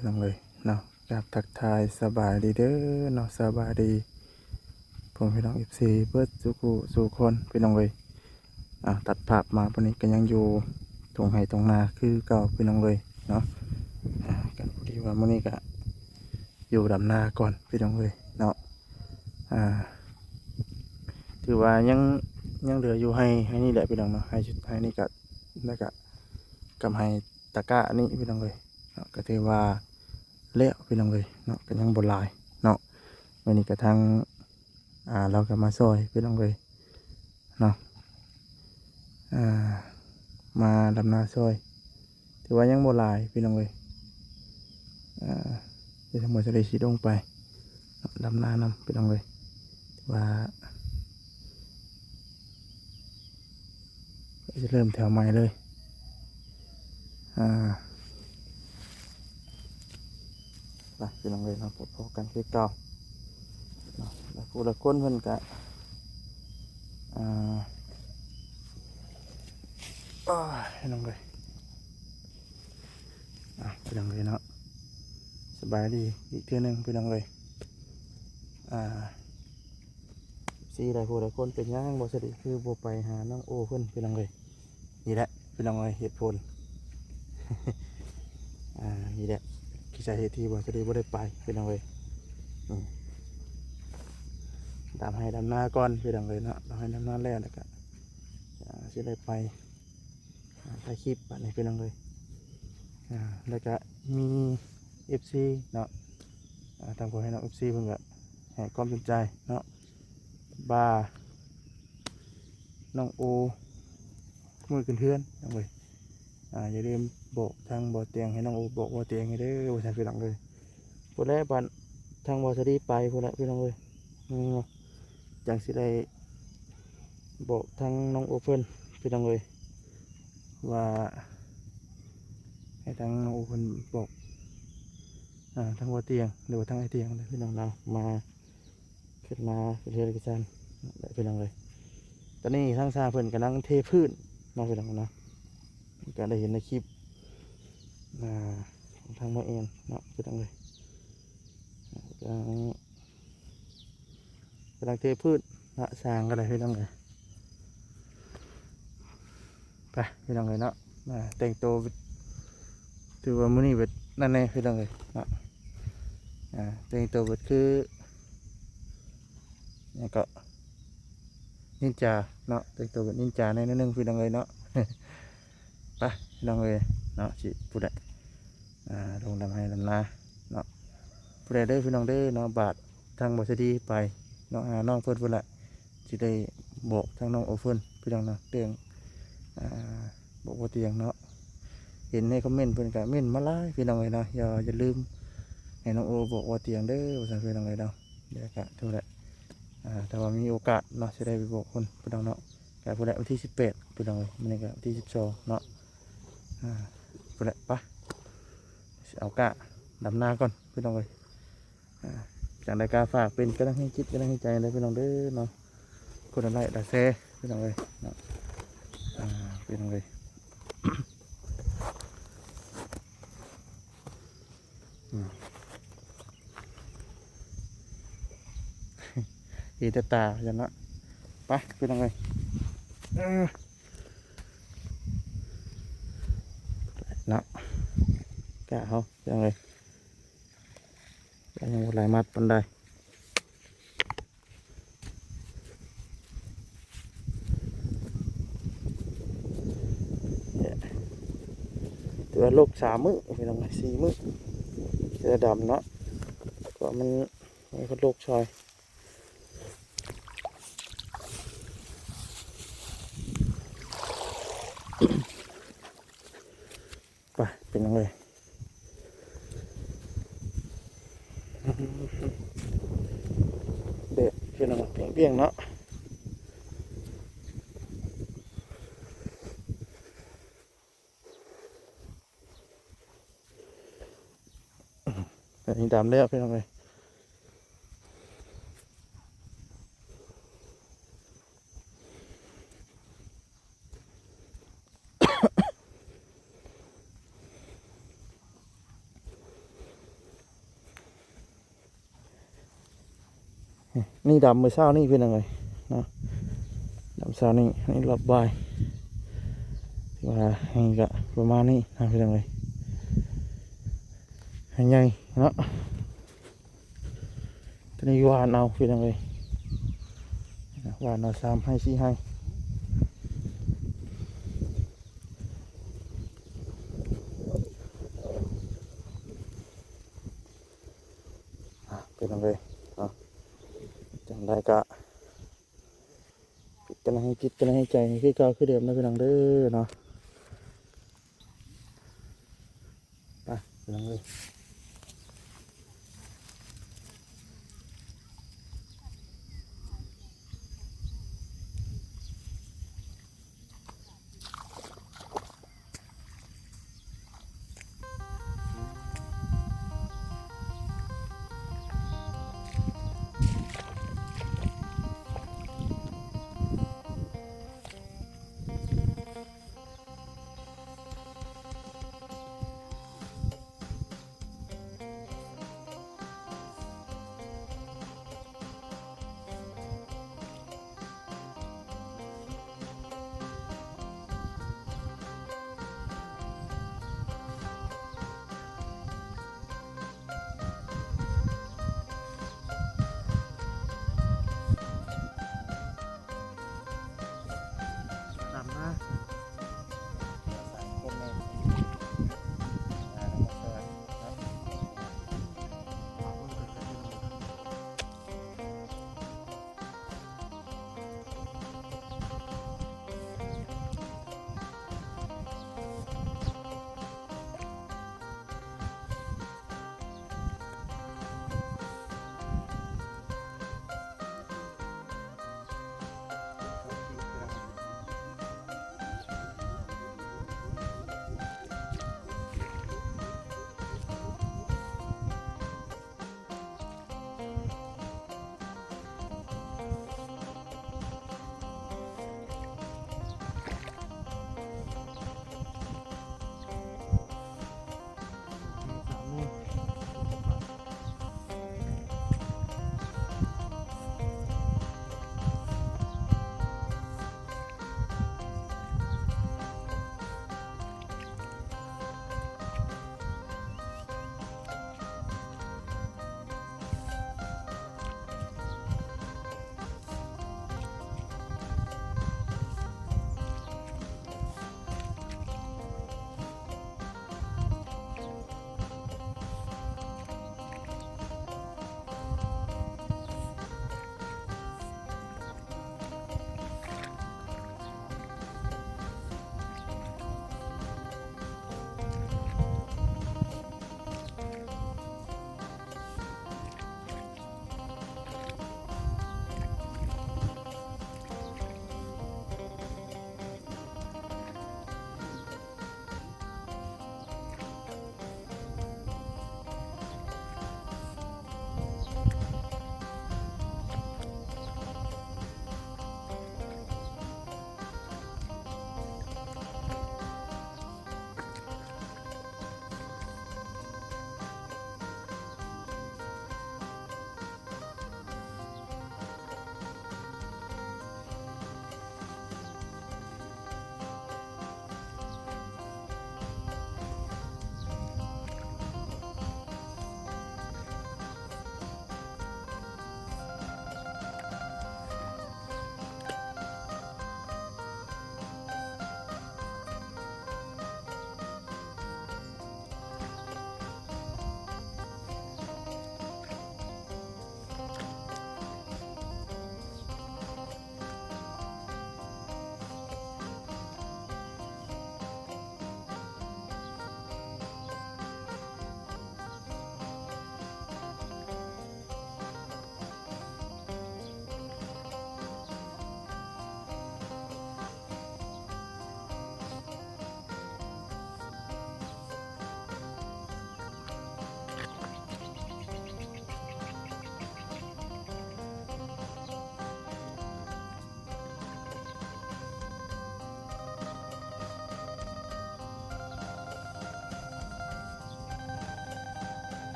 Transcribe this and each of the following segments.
ພີ່ນ້ອງເອີຍເນາະ ກາບທັກທາຍສະບາຍດີເດີເນາະ ສະບາຍດີພໍ່ແມ່ພີ່ນ້ອງເອັຟຊີເບິດສູ່ຜູ້ສູ່ຄົນພີ່ນ້ອງເອີຍ. ອ່າ ຕັດພາບມາບາດນີ້ກໍຍັງຢູ່ທົ່ງໄຮ່ທົ່ງນາຄືເກົ່າພີ່ນ້ອງເອີຍເນາະ. ອ່າ ກໍພໍດີວ່າມື້ນີ້ກໍຢູ່ດຳນາກ່ອນພີ່ນ້ອງເອີຍເນາະ. ອ່າ ຖືວ່າຍັງ ຍັງເຫຼືອຢູ່ໄຮ່ ໄຮ່ນີ້ແຫຼະພີ່ນ້ອງເນາະ ໄຮ່ ໄຮ່ນີ້ກໍ ແລ້ວກໍກັບໄຮ່ຕະກ້ານີ້ພີ່ນ້ອງເອີຍເນາະ ກໍຖືວ່າແລ້ວພີ່ນ້ອງເອີຍເນາະ ກໍຍັງບໍ່ຫຼາຍເນາະ. ມື້ນີ້ກໍທາງ ອ່າ ລາວກໍມາຊ່ອຍພີ່ນ້ອງເອີຍເນາະ ອ່າ ມາດຳນາຊ່ອຍ ຖືວ່າຍັງບໍ່ຫຼາຍພີ່ນ້ອງເອີຍ. ອ່າ ດຽວທາງບ່າວສາລີຊິລົງໄປດຳນານຳພີ່ນ້ອງເອີຍ ຖືວ່າ ຊິເລີ່ມແຖວໃໝ່ເລີຍ. ອ່າ ໄປພີ່ນ້ອງເອີຍເນາະ ພໍ້ກັນຄືເກົ່າເນາະ. ຫຼາຍຜູ້ຫຼາຍຄົນເພິ່ນກະ ອ່າ ໂອ້ຍ ພີ່ນ້ອງເອີຍ ອ່າ ພີ່ນ້ອງເອີຍເນາະ ສະບາຍດີອີກເທື່ອໜຶ່ງພີ່ນ້ອງເອີຍ. ອ່າ ເອັຟຊີຫຼາຍຜູ້ຫຼາຍຄົນ ເປັນຫຍັງບໍ່ສະດິຄືບໍ່ໄປຫານ້ອງໂອເພິ່ນພີ່ນ້ອງເອີຍ. ນີ້ແຫຼະພີ່ນ້ອງເອີຍ ເຫດຜົນ ອ່າ ນີ້ແຫຼະ ຄືສາເຫດທີ່ບໍ່ສະດິບໍ່ໄດ້ໄປພີ່ນ້ອງເອີຍ. ອືມ ດຳໄຮ່ດຳນາກ່ອນພີ່ນ້ອງເອີຍເນາະ ດຳໄຮ່ດຳນາແລ້ວ ແລ້ວກະ ອ່າ ຊິໄດ້ໄປ ອ່າ ຖ່າຍຄລິບບາດນີ້ພີ່ນ້ອງເອີຍ. ອ່າ ແລ້ວກະມີເອັຟຊີເນາະ ອ່າ ທາງພໍ່ແມ່ພີ່ນ້ອງເອັຟຊີເພິ່ນກະໃຫ້ຄວາມສົນໃຈເນາະ ວ່ານ້ອງໂອມື້ຂຶ້ນເຮືອນນ້ອງເອີຍ. ອ່າ ຢ່າລືມບອກທາງບໍ່ຕຽງ ໃຫ້ນ້ອງໂອບອກບໍ່ຕຽງໃຫ້ເດີວ່າຊັ້ນພີ່ນ້ອງເອີຍ. ພຸ້ນແຫຼະ ບ້ານທາງບໍ່ສະດີໄປພຸ້ນແຫຼະພີ່ນ້ອງເອີຍ ອືມ ຈັ່ງຊິໄດ້ບອກທາງນ້ອງໂອເພິ່ນພີ່ນ້ອງເອີຍ ວ່າໃຫ້ທາງນ້ອງໂອເພິ່ນບອກ ອ່າ ທາງບໍ່ຕຽງ ຫຼືວ່າທາງອ້າຍຕຽງແຫຼະພີ່ນ້ອງເນາະ ມາ ຂຶ້ນມາເປັນເຮືອນເປັນຊານແຫຼະພີ່ນ້ອງເອີຍ. ຕອນນີ້ທາງຊ່າງເພິ່ນກຳລັງເທພື້ນເນາະພີ່ນ້ອງເນາະ ກໍໄດ້ເຫັນໃນຄລິບ ອ່າ ຂອງທາງໝໍແອນເນາະພີ່ນ້ອງເອີຍ ກຳລັງ ກຳລັງເທພື້ນນະ ຊ່າງກໍໄດ້ພີ່ນ້ອງເອີຍ. ໄປພີ່ນ້ອງເອີຍເນາະ ອ່າ ແຕ່ງໂຕ ຖືວ່າມື້ນີ້ເປັນນັ້ນແດ່ພີ່ນ້ອງເອີຍເນາະ ອ່າ ແຕ່ງໂຕເປັນຄື ຫຍັງເກາະ ນິນຈາເນາະ ແຕ່ງໂຕເປັນນິນຈາແດ່ໜ້ອຍໜຶ່ງພີ່ນ້ອງເອີຍເນາະ. ໄປພີ່ນ້ອງເອີຍເນາະ ຊິ ພຸ້ນແຫຼະ ອ່າ ລົງດຳໄຮ່ດຳນາເນາະ ຜູ້ໃດເດີພີ່ນ້ອງເດີເນາະ ບາດທາງບໍ່ສະດີໄປເນາະ ຫານ້ອງເພິ່ນພຸ້ນແຫຼະ ຊິໄດ້ບອກທາງນ້ອງໂອເພິ່ນພີ່ນ້ອງເນາະ ເລື່ອງ ອ່າ ບອກບໍ່ຕຽງເນາະ. ເຫັນໃນຄອມເມັນເພິ່ນກະເມັນມາຫຼາຍພີ່ນ້ອງເອີຍເນາະ ຢ່າ ຢ່າລືມໃຫ້ນ້ອງໂອບອກບໍ່ຕຽງເດີວ່າຊັ້ນພີ່ນ້ອງເອີຍເນາະ. ດຽວກະທຸກແຫຼະ ອ່າ ຖ້າວ່າມີໂອກາດເນາະ ຊິໄດ້ໄປບອກເພິ່ນພີ່ນ້ອງເນາະ. ກະພຸ້ນແຫຼະ ວັນທີສິບແປດພີ່ນ້ອງເອີຍ ມື້ນີ້ກະວັນທີສິບສອງເນາະ ອ່າ ພຸ້ນແຫຼະ ໄປ ຊິເອົາກ້າດຳນາກ່ອນພີ່ນ້ອງເອີຍ. ອ່າ ຈັ່ງໃດກໍຝາກເປັນກຳລັງໃຫ້ຈິດກຳລັງໃຫ້ໃຈເດີພີ່ນ້ອງເດີເນາະ ຄົນລະໄລ້ລະແຊພີ່ນ້ອງເອີຍເນາະ ອ່າ ພີ່ນ້ອງເອີຍ ອືມ ເຫັນແຕ່ຕາຊັ້ນເນາະ. ໄປພີ່ນ້ອງເອີຍ ເອີ ເນາະ ກະເຮົາພີ່ນ້ອງເອີຍ ກໍຍັງບໍ່ຫຼາຍມັດປານໃດ ຖືວ່າລົກສາມມື້ພີ່ນ້ອງ ສີ່ມື້ ເສື້ອດຳເນາະ ເພາະວ່າມັນມີຄົນລົກຊ່ອຍ. ໄປພີ່ນ້ອງເອີຍ ແດດພີ່ນ້ອງ ປ່ຽງໆເນາະ ອັນນີ້ດຳແລ້ວພີ່ນ້ອງເອີຍ. ເ ນີ້ດຳມື້ເຊົ້ານີ້ພີ່ນ້ອງເອີຍເນາະ ດຳເຊົ້ານີ້ ນີ້ລອບບ່າຍ ວ່າໃຫ້ກະປະມານນີ້ນະພີ່ນ້ອງເອີຍ ໃຫ້ໃຫຍ່ເນາະ ຕອນນີ້ຫວ່ານເອົາພີ່ນ້ອງເອີຍ ຫວ່ານເອົາສາມໄຮ່ສີ່ໄຮ່ ອ່ະ ພີ່ນ້ອງເອີຍເນາະ ຈັ່ງໃດກະ ກັນໃຫ້ຈິດກັນໃຫ້ໃຈ ຄືເກົ່າຄືເດີມເນາະພີ່ນ້ອງເດີເນາະ ໄປພີ່ນ້ອງເອີຍ.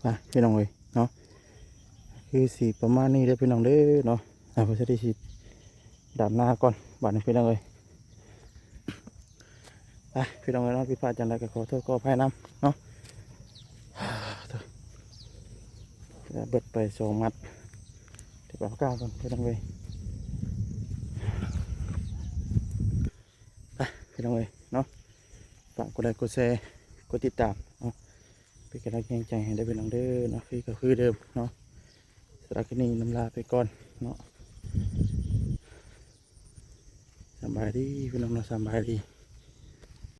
ໄປພີ່ນ້ອງເອີຍເນາະ ຄືຊິປະມານນີ້ເດີພີ່ນ້ອງເດີເນາະ. ອ່າ ບໍ່ຊິໄດ້ຊິດຳນາກ່ອນບາດນີ້ພີ່ນ້ອງເອີຍ. ໄປພີ່ນ້ອງເອີຍເນາະ ຜິດພາດຈັ່ງໃດກໍຂໍໂທດຂໍອະໄພນຳເນາະ. ເບິດໄປສອງມັດ ເກັບເອົາກ້າກ່ອນພີ່ນ້ອງເອີຍ. ໄປພີ່ນ້ອງເອີຍເນາະ ຝາກກົດໄລກົດແຊ ກົດຕິດຕາມເນາະ ເປັນກຳລັງແຮງໃຈໃຫ້ເດີພີ່ນ້ອງເດີເນາະ. ຄືເກົ່າຄືເດີມເນາະ ສຳລັບຄລິບນີ້ລຳລາໄປກ່ອນເນາະ. ສຳບາຍດີພີ່ນ້ອງເນາະ ສຳບາຍດີ.